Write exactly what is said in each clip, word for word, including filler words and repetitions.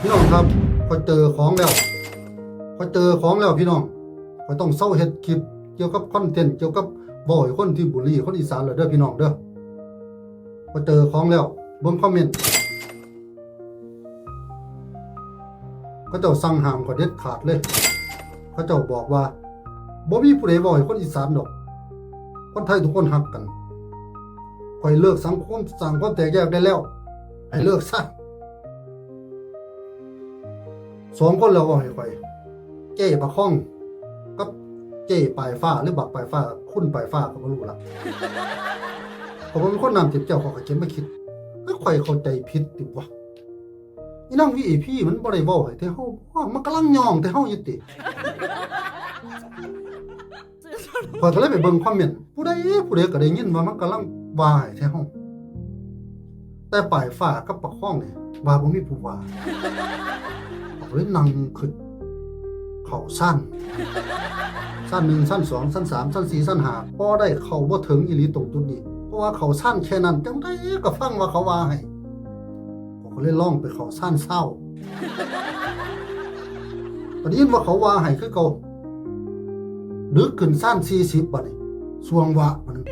พี่น้องครับ ข้อยเจอของแล้ว ข้อยเจอของแล้วพี่น้อง ข้อยต้องเซาเฮ็ดคลิปเกี่ยวกับคอนเทนต์เกี่ยวกับเว้าให้คนที่บูลลี่คนอีสานแล้วเด้อพี่น้องเด้อ ข้อยเจอของแล้ว เบิ่งคอมเมนต์ เขาเจ้าสั่งห้ามข้อยเด็ดขาดเลย เขาเจ้าบอกว่า บ่มีผู้ใดเว้าให้คนอีสานดอก คนไทยทุกคนฮักกัน ข้อยเลิกสังคมสร้างความแตกแยกได้แล้ว ให้เลิกซะ สองคนแล้วเว้าให้ข้อย เจ้ปลาคอง กับเจ้ปลายฟ้าหรือบักปลายฟ้า คุณปลายฟ้าก็บ่รู้ละ ข้อยเป็นคนน้ำเจ็บแก้ว ข้อยก็เก็บมาคิด คือข้อยเข้าใจผิดติวะ อีนางวีไอพีมันบ่ได้เว้าให้แต่เฮา มันกำลังย่องแต่เฮาอยู่ติ ข้อยก็เลยไปเบิ่งคอมเมนต์ ผู้ใดผู้ใดก็ได้ยินว่ามันกำลังว่าให้แต่เฮา แต่ปลายฟ้ากับปลาคองนี่ว่าบ่มีผู้ว่า ข้อยก็เลยนั่งคิด เข้าชั้น ชั้นหนึ่ง ชั้นสอง ชั้นสาม ชั้นสี่ ชั้นห้า พอได้เข้าบ่ถึงอีหลีตรงจุดนี้ เพราะว่าเข้าชั้นแค่นั้น จั่งใดก็ฟังว่าเขาว่าให้ ข้อยก็เลยลองไปเข้าชั้นซาว ก็ได้ยินว่าเขาว่าให้คือเก่า ดึกขึ้นชั้นสี่สิบบัดนี้ สวงวะบัดนี้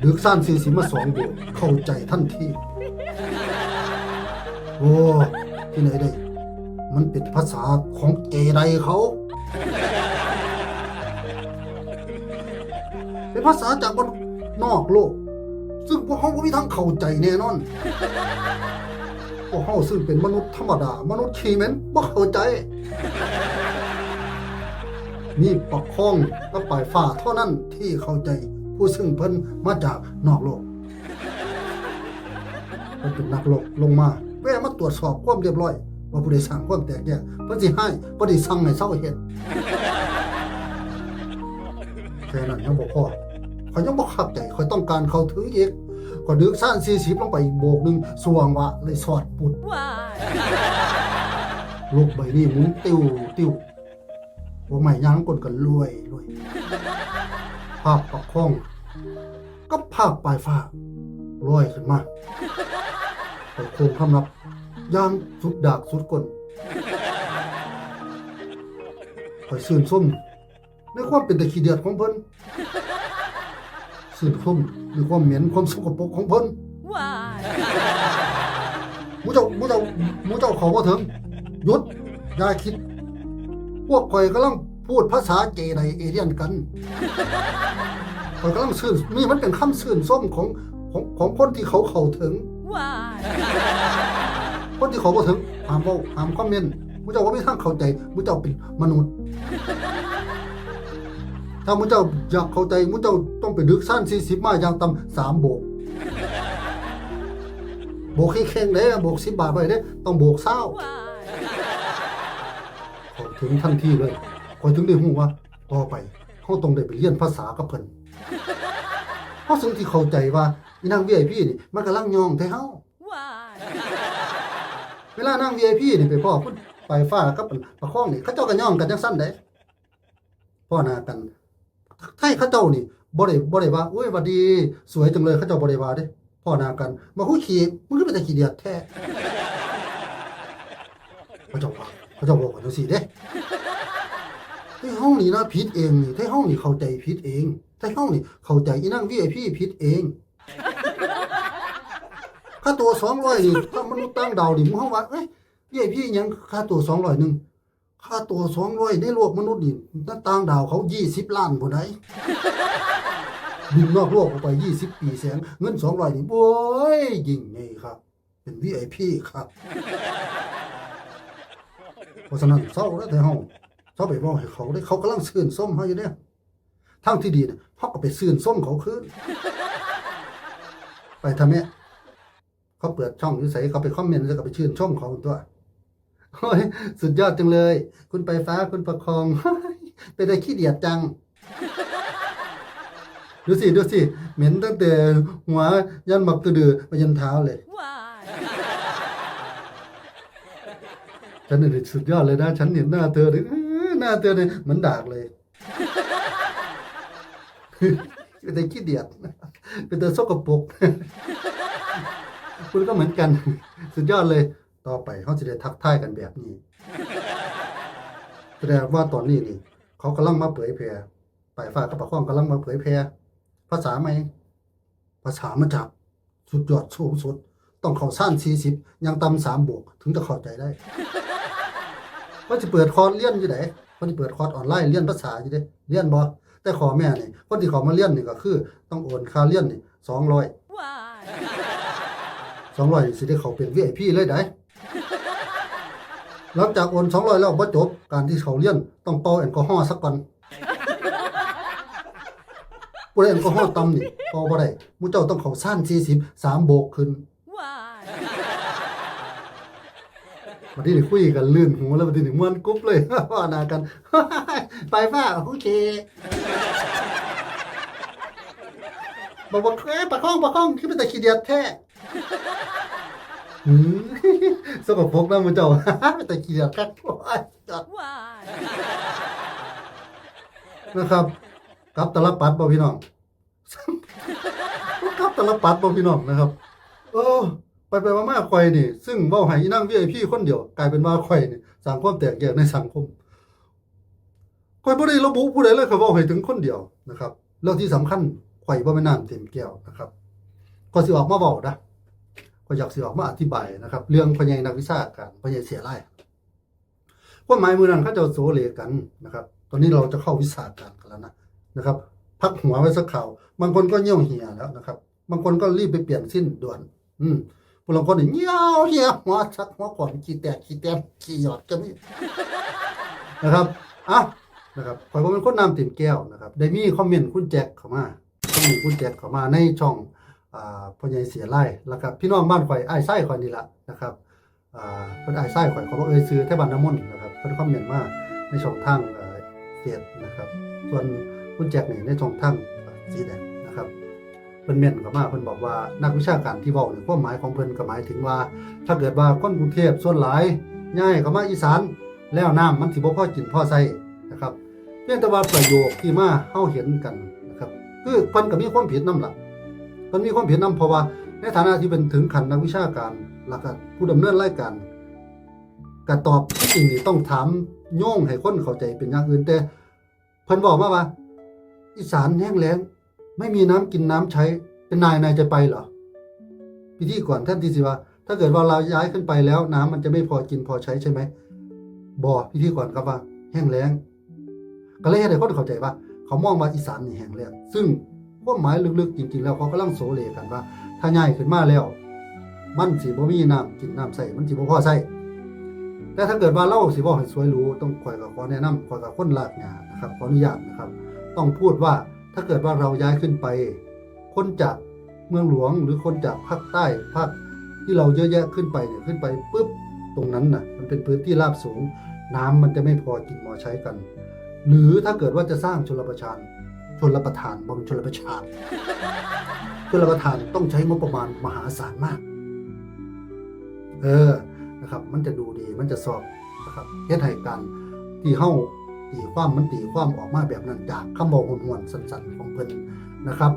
ดึกชั้นสี่สิบมาสองโบก เข้าใจทันที โอ้ ที่ไหนได้ มันเป็นภาษาของเจไดเขา เป็นภาษาจากบนนอกโลก ซึ่งพวกเขาบ่มีทางเข้าใจแน่นอน พวกเขาซึ่งเป็นมนุษย์ธรรมดา มนุษย์ขี้เหม็น บ่เข้าใจ มีปลาคองกับปลายฟ้าเท่านั้นที่เข้าใจ ผู้ซึ่งเพิ่นมาจากนอกโลก เพิ่นเป็นนักรบลงมา แวะมาตรวจสอบความเรียบร้อย ว่าผู้ใดสร้างความแตกแยก เพิ่นสิให้ เพิ่นสิสั่งให้เซาเฮ็ด แค่นั้นยังบ่พอ ข้อยยังบ่คักใจ ข้อยต้องการเข้าถึงอีก ข้อยดึกชั้นสี่สิบลงไปอีกโบกหนึ่ง สวงวะเลยสอดปุด โลกใบนี้หมุนติ้วติ้ว พวกไม้ย่างก้นกันรวยรวย ภาพปลาคอง กับภาพปลายฟ้า ลอยขึ้นมา ข้อยโค้งคำนับ อย่างสุดดากสุดก้น ข้อยชื่นชม ในความเป็นตาขี้เดียดของเพิ่น ชื่นชมในความเหม็นความสกปรกของเพิ่น หมู่เจ้า หมู่เจ้า หมู่เจ้าเข้าบ่ถึง หยุด อย่าคิด พวกข้อยกำลังพูดภาษาเจไดเอเลียนกัน ข้อยกำลังชื่น นี่มันเป็นคำชื่นชมของ ของ ของคนที่เขาเข้าถึง คนที่เขาบ่ถึง ห้ามเว้า ห้ามคอมเมนต์ หมู่เจ้าบ่มีทางเข้าใจ หมู่เจ้าเป็นมนุษย์ ถ้าหมู่เจ้าอยากเข้าใจ หมู่เจ้าต้องไปดึกชั้นสี่สิบมาอย่างต่ำสามโบก โบกเข่งๆเด้ โบกสิบบาทไปเด้ ต้องโบกซาว เข้าถึงทันทีเลย ข้อยถึงได้รู้ว่า ต่อไป เฮาต้องได้ไปเรียนภาษากับเพิ่น เฮาถึงสิเข้าใจว่า อีนางวีไอพีนี่ มันกำลังย่องใส่เฮา เวลานางวีไอพีนี่ไปพ้อคุณปลายฟ้ากับปลาคองนี่ เขาเจ้าก็ย่องกันจั่งซั้นเด้ พ้อหน้ากัน ไทยเขาเจ้านี่ บ่ได้ บ่ได้ว่า "โอ้ย หวัดดี สวยจังเลย" เขาเจ้าบ่ได้ว่าเด้ พ้อหน้ากัน "มาคุยขี้ มึงคือเป็นตาขี้เดียดแท้" เขาเจ้าว่า เขาเจ้าบอกกันจั่งซี้เด้ ไทเฮานี่นะผิดเองนี่ ไทเฮานี่เข้าใจผิดเอง ไทเฮานี่เข้าใจอีนางวีไอพีผิดเอง ค่าตั๋วสองร้อยนี่ ถ้ามนุษย์ต่างดาวนี่ หมู่เฮาว่า "เอ้ย วีไอพีหยังค่าตั๋วสองร้อยหนึ่ง" ค่าตั๋วสองร้อยในโลกมนุษย์นี่ ต่างดาวเขายี่สิบล้านพุ้นได๋ บินนอกโลกออกไปยี่สิบปีแสง เงินสองร้อยนี่ โอ้ย ยิ่งใหญ่ครับ เป็นวีไอพีครับ เพราะฉะนั้นเซาเด้อไทเฮา เซาไปเว้าให้เขาเด้อ เขากำลังชื่นชมเฮาอยู่เด้อ ทางที่ดีน่ะ เฮาก็ไปชื่นชมเขาคืน ไปทำแม่ เขาเปิดช่องอยู่ไส เขาไปคอมเมนต์แล้วก็ไปชื่นชมเขาตั๊ว โอ้ย สุดยอดจังเลย คุณปลายฟ้า คุณปลาคอง เป็นตาขี้เดียดจัง ดูสิ ดูสิ เหม็นตั้งแต่หัวยันบักสะดือไปยันเท้าเลย ฉันนี่สุดยอดเลยนะ ฉันเห็นหน้าเธอเนี่ย เอ้อ หน้าเธอเนี่ยเหมือนดากเลย เป็นตาขี้เดียด เป็นตาสกปรก คุณก็เหมือนกัน สุดยอดเลย ต่อไปเขาจะได้ทักทายกันแบบนี้ แสดงว่าตอนนี้นี่ เขากำลังมาเผยแพร่ ปายฟ้ากับปายคองกำลังมาเผยแพร่ ภาษาใหม่ ภาษามาจากสุดยอดสูงสุด ต้องเข้าชั้นสี่สิบ อย่างต่ำสามบวก ถึงจะเข้าใจได้ เขาจะเปิดคอร์สเรียนอยู่ไหนเขาจะเปิดคอร์สออนไลน์เรียนภาษาอยู่เด้ เรียนบ่ แต่ข้อแม้นี่ คนที่เขามาเรียนนี่ก็คือ ต้องโอนค่าเรียนนี่สองร้อย สองร้อย นี่สิได้เข้าเป็น วี ไอ พี เลยได้ หลังจากโอนสองร้อยแล้วบ่จบ การที่เขาเรียนต้องเป่าแอลกอฮอล์สักก่อน ผู้ใดแอลกอฮอล์ต่ำนี่เป่าบ่ได้ หมู่เจ้าต้องเข้าชั้นสี่สิบ สามบวกขึ้น บัดนี้นี่คุยกันลื่นหูแล้ว บัดนี้นี่ม่วนกรุบเลย ว่าหน้ากัน ไปฟ้า โอเค บอกว่า "เอ้ย ปายคอง ปายคอง คือเป็นตาขี้เดียดแท้" อืม สกปรกนะหมู่เจ้า เป็นตาขี้เดียดคัก โอ้ย นะครับ กับตาลปัตรบ่พี่น้อง กับตาลปัตรบ่พี่น้องนะครับ เออ ไปไปมามาข่อยนี่ ซึ่งเว้าให้อีนาง วี ไอ พี คนเดียว กลายเป็นว่าข่อยนี่ สร้างความแตกแยกในสังคม ข่อยบ่ได้ระบุผู้ใดเลย ข่อยเว้าให้ถึงคนเดียวนะครับ แล้วที่สำคัญ ข่อยบ่แม่นน้ำเต็มแก้วนะครับ ก็สิออกมาเว้านะ ก็อยากสิออกมาอธิบายนะครับ เรื่องพ่อใหญ่นักวิชาการ พ่อใหญ่เสียหลาย ความหมายมื้อนั้นเขาเจ้าโสเลกันนะครับ ตอนนี้เราจะเข้าวิชาการกันแล้วนะ นะครับ พักหัวไว้สักคราว บางคนก็เยี่ยวเหียแล้วนะครับ บางคนก็รีบไปเปลี่ยนสิ้นด่วน อืม ผู้บางคนนี่เยี่ยวเหีย หัวสักหัวขวาง ขี้แตก ขี้แตน ขี้หยอดก็มี นะครับ อ่ะ นะครับ ข่อยบ่เป็นคนน้ำเต็มแก้วนะครับ ได้มีคอมเมนต์คุณแจ็คเข้ามา คอมเมนต์คุณแจ็คเข้ามาในช่อง อ่า พ่อใหญ่เสียหลาย แล้วก็พี่น้องบ้านข่อย อ้ายไส้ข่อยนี่ละนะครับ อ่า เพิ่นอ้ายไส้ข่อย ขอบ่เอ่ยชื่อ แถวบ้านน้ำมนต์นะครับ เพิ่นคอมเมนต์มาในช่องทาง เอ่อ เฟซนะครับ ส่วนคุณแจ็คนี่ในช่องทาง เอ่อ สีแดงนะครับ เพิ่นเม้นเข้ามา เพิ่นบอกว่านักวิชาการที่เว้านี่ ความหมายของเพิ่นก็หมายถึงว่า ถ้าเกิดว่าคนกรุงเทพส่วนหลายย้ายเข้ามาอีสาน แล้วน้ำมันสิบ่พอกินพอใช้นะครับ เพียงแต่ว่าประโยคที่มาเฮาเห็นกันนะครับ คือเพิ่นก็มีความผิดนำล่ะ เพิ่นมีความผิดนำ เพราะว่าในฐานะที่เป็นถึงขั้นนักวิชาการ แล้วก็ผู้ดำเนินรายการ ก็ตอบที่จริงนี่ต้องถามโยงให้คนเข้าใจเป็นอย่างอื่น แต่เพิ่นบอกมาว่า "อีสานแห้งแล้ง ไม่มีน้ำกินน้ำใช้ เป็นนายนายจะไปเหรอ" พิธีกรแทนที่สิว่า "ถ้าเกิดว่าเราย้ายขึ้นไปแล้วน้ำมันจะไม่พอกินพอใช้ใช่ไหม" บ่ พิธีกรกลับว่า "แห้งแล้ง" ก็เลยเฮ็ดให้คนเข้าใจว่า เขามองว่าอีสานนี่แห้งแล้ง ซึ่งความหมายลึกๆ จริงๆ แล้วเขากำลังโสเลกันว่า ถ้าย้ายขึ้นมาแล้ว มันสิบ่มีน้ำกินน้ำใช้ มันสิบ่พอใช้ แต่ถ้าเกิดว่าเราสิเว้าให้สวยหรู ต้อง ข้อยก็ขอแนะนำ ข้อยก็คนรากหญ้านะครับ ขออนุญาตนะครับ ต้องพูดว่า ถ้าเกิดว่าเราย้ายขึ้นไป คนจากเมืองหลวง หรือคนจากภาคใต้ ภาคที่เราเยอะแยะขึ้นไปเนี่ย ขึ้นไปปุ๊บ ตรงนั้นน่ะ มันเป็นพื้นที่ราบสูง น้ำมันจะไม่พอกินพอใช้กัน หรือถ้าเกิดว่าจะสร้างชลประทาน ชลประทาน บ่แม่นชลประชาน ชลประทานต้องใช้งบประมาณมหาศาลมาก เออ นะครับ มันจะดูดี มันจะซอบ นะครับ เฮ็ดให้การที่เฮาตีความ มันตีความออกมาแบบนั้น จากคำเว้าห้วนๆ สั้นๆ ของเพิ่นนะครับ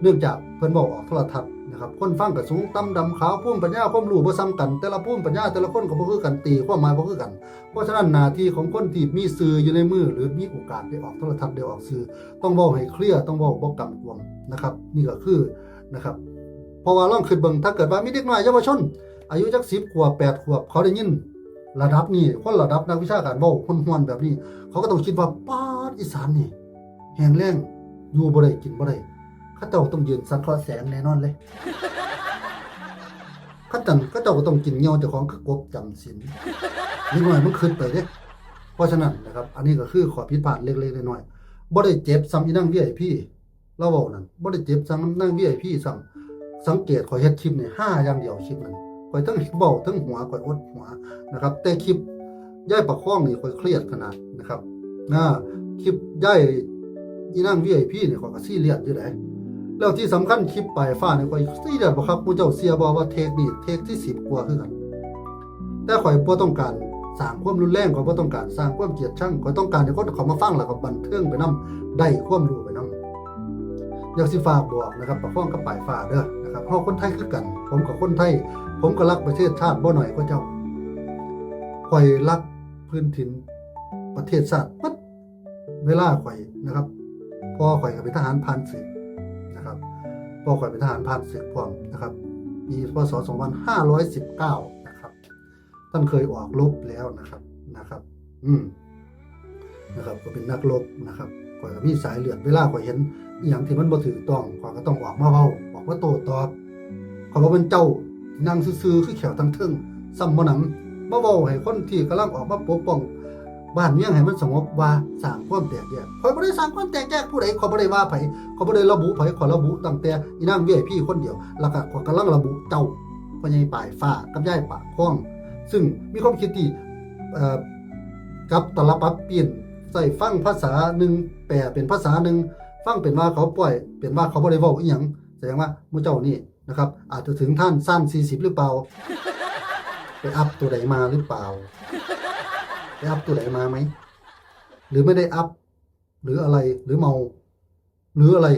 เนื่องจากเพิ่นเว้าออกโทรทัศน์นะครับ คนฟังก็สูงต่ำดำขาว ภูมิปัญญาความรู้บ่ส่ำกัน แต่ละภูมิปัญญาแต่ละคนก็บ่คือกัน ตีความหมายบ่คือกัน เพราะฉะนั้นหน้าที่ของคนที่มีสื่ออยู่ในมือ หรือมีโอกาสได้ออกโทรทัศน์ ได้ออกสื่อ ต้องเว้าให้เคลียร์ ต้องเว้าบ่กำกวมนะครับ นี่ก็คือนะครับ เพราะว่าลองคิดเบิ่ง ถ้าเกิดว่ามีเด็กน้อยเยาวชน อายุจักสิบขวบ แปดขวบ เขาได้ยินระดับนี้ คนระดับนักวิชาการเว้าห้วนๆ แบบนี้ เขาก็ต้องคิดว่า "ป๊าด อีสานนี่แห้งแล้ง อยู่บ่ได้กินบ่ได้ เขาเจ้าต้องยืนสังเคราะห์แสงแน่นอนเลย เขาจั่ง เขาเจ้าก็ต้องกินเหี่ยวเจ้าของคือกบจำศีล" เด็กน้อยมันคิดไปเด้ เพราะฉะนั้นนะครับ อันนี้ก็คือข้อผิดพลาดเล็กๆ น้อยๆ บ่ได้เจ็บส่ำอีนาง วี ไอ พี ลาวเว้านั่น บ่ได้เจ็บส่ำนาง วี ไอ พี ซ้ำ สังเกตข้อยเฮ็ดคลิปนี่ฮาอย่างเดียวคลิปนั้น ข้อยทั้งเว้าทั้งหัว ข้อยอดหัวนะครับ แต่คลิปยายปายคองนี่ข้อยเครียดขนาดนะครับ อ่า คลิปยายอีนาง วี ไอ พี นี่ข้อยก็ซีเรียสอยู่เด้ แล้วที่สำคัญคลิปปายฟ้านี่ข้อยซีเรียสบ่ครับ หมู่เจ้าเชื่อบ่ว่าเทคนี่เทคที่สิบกว่าคือกัน แต่ข้อยบ่ต้องการสร้างความรุนแรง ข้อยบ่ต้องการสร้างความเกลียดชัง ข้อยต้องการให้คนเข้ามาฟังแล้วก็บันเทิงไปนำ ได้ความรู้ไปนำ อยากสิฝากบอกนะครับ ปายคองกับปายฟ้าเด้อ ครับ เฮาคนไทยคือกัน ผมก็คนไทย ผมก็รักประเทศชาติบ่น้อยกว่าเจ้า ข่อยรักพื้นถิ่นประเทศชาติหมด เวลาข่อยนะครับ พ่อข่อยก็เป็นทหารผ่านศึกนะครับ พ่อข่อยเป็นทหารผ่านศึกพร้อมนะครับ ปี พ.ศ. สองพันห้าร้อยสิบเก้า นะครับ ท่านเคยออกรบแล้วนะครับ นะครับ อืม นะครับ ก็เป็นนักรบนะครับ ข่อยก็มีสายเลือด เวลาข่อยเห็นอหย่างที่มันบ่ถูกต้อง ข่อยก็ต้องออกมาเว้า ออกมาโต้ตอบ ข่อยบ่เป็นเจ้านั่งซื่อๆ คือแขวทางเทิง ซ้ำบ่หนำ มาเว้าให้คนที่กำลังออกมาปกป้องบ้านเมืองให้มันสงบว่าสร้างความแตกแยก ข่อยบ่ได้สร้างความแตกแยกผู้ใด ข่อยบ่ได้ว่าไผ ข่อยบ่ได้ระบุไผ ข่อยระบุตั้งแต่อีนาง วี ไอ พี คนเดียว แล้วก็ข่อยกำลังระบุเจ้า พ่อใหญ่ปลายฟ้ากับยายปากคอง ซึ่งมีความคิดที่ เอ่อ กับตลปัดเปลี่ยน ใส่ฟังภาษาหนึ่ง แปลเป็นภาษาหนึ่ง ฟังเป็นว่าเขาปล่อย เป็นว่าเขาบ่ได้เว้าอีหยัง แสดงว่าหมู่เจ้านี่นะครับ อาจจะถึงท่านสั้น สี่สิบ หรือเปล่า ไปอัพตัวใดมาหรือเปล่า ไปอัพตัวใดมาไหม หรือไม่ได้อัพ หรืออะไร หรือเมา หรืออะไร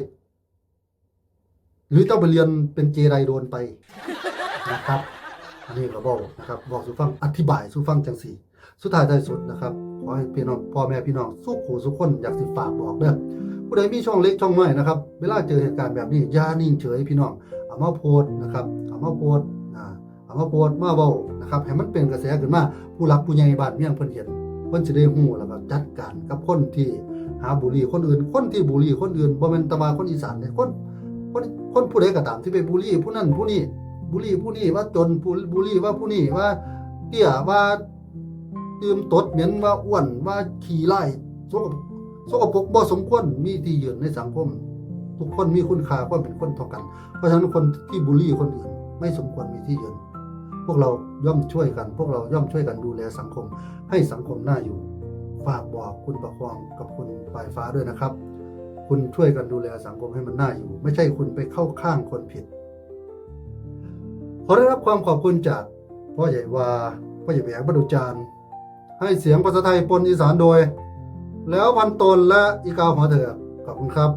หรือเจ้าไปเรียนเป็นเจไดโดนไปนะครับ อันนี้ก็บอกนะครับ บอกสู่ฟัง อธิบายสู่ฟังจังสี่ สุดท้ายท้ายสุดนะครับ ขอให้พี่น้อง พ่อแม่พี่น้อง สุขหูสุขคน อยากสิฝากบอกเด้อ ผู้ใดมีช่องเล็กช่องน้อยนะครับ เวลาเจอเหตุการณ์แบบนี้ อย่านิ่งเฉยพี่น้อง เอามาโพสต์นะครับ เอามาโพสต์ อ่า เอามาโพสต์มาเว้านะครับ ให้มันเป็นกระแสขึ้นมา ผู้หลักผู้ใหญ่บ้านเมืองเพิ่นเห็น เพิ่นสิได้ฮู้ แล้วก็จัดการกับคนที่หาบูลลี่คนอื่น คนที่บูลลี่คนอื่น บ่แม่นแต่ว่าคนอีสานเด้ คน คน คนผู้ใดก็ตามที่ไปบูลลี่ผู้นั้นผู้นี้ บูลลี่ผู้นี้ว่าจน บูล บูลลี่ว่าผู้นี้ว่าเตี้ย ว่าตื่มตดเหม็น ว่าอ้วน ว่าขี้ร้าย สกปรก สกปรก บ่สมควรมีที่ยืนในสังคม ทุกคนมีคุณค่าความเป็นคนเท่ากัน เพราะฉะนั้นคนที่บูลลี่คนอื่นไม่สมควรมีที่ยืน พวกเราย่อมช่วยกัน พวกเราย่อมช่วยกันดูแลสังคม ให้สังคมน่าอยู่ ฝากบอกคุณประคองกับคุณปลายฟ้าด้วยนะครับ คุณช่วยกันดูแลสังคมให้มันน่าอยู่ ไม่ใช่คุณไปเข้าข้างคนผิด ขอได้รับความขอบคุณจากพ่อใหญ่วา พ่อใหญ่แหวง บรรดุจารย์ ให้เสียงภาษาไทยปนอีสานโดย แล้วพันตนและอีกาหัวเถือก ขอบคุณครับ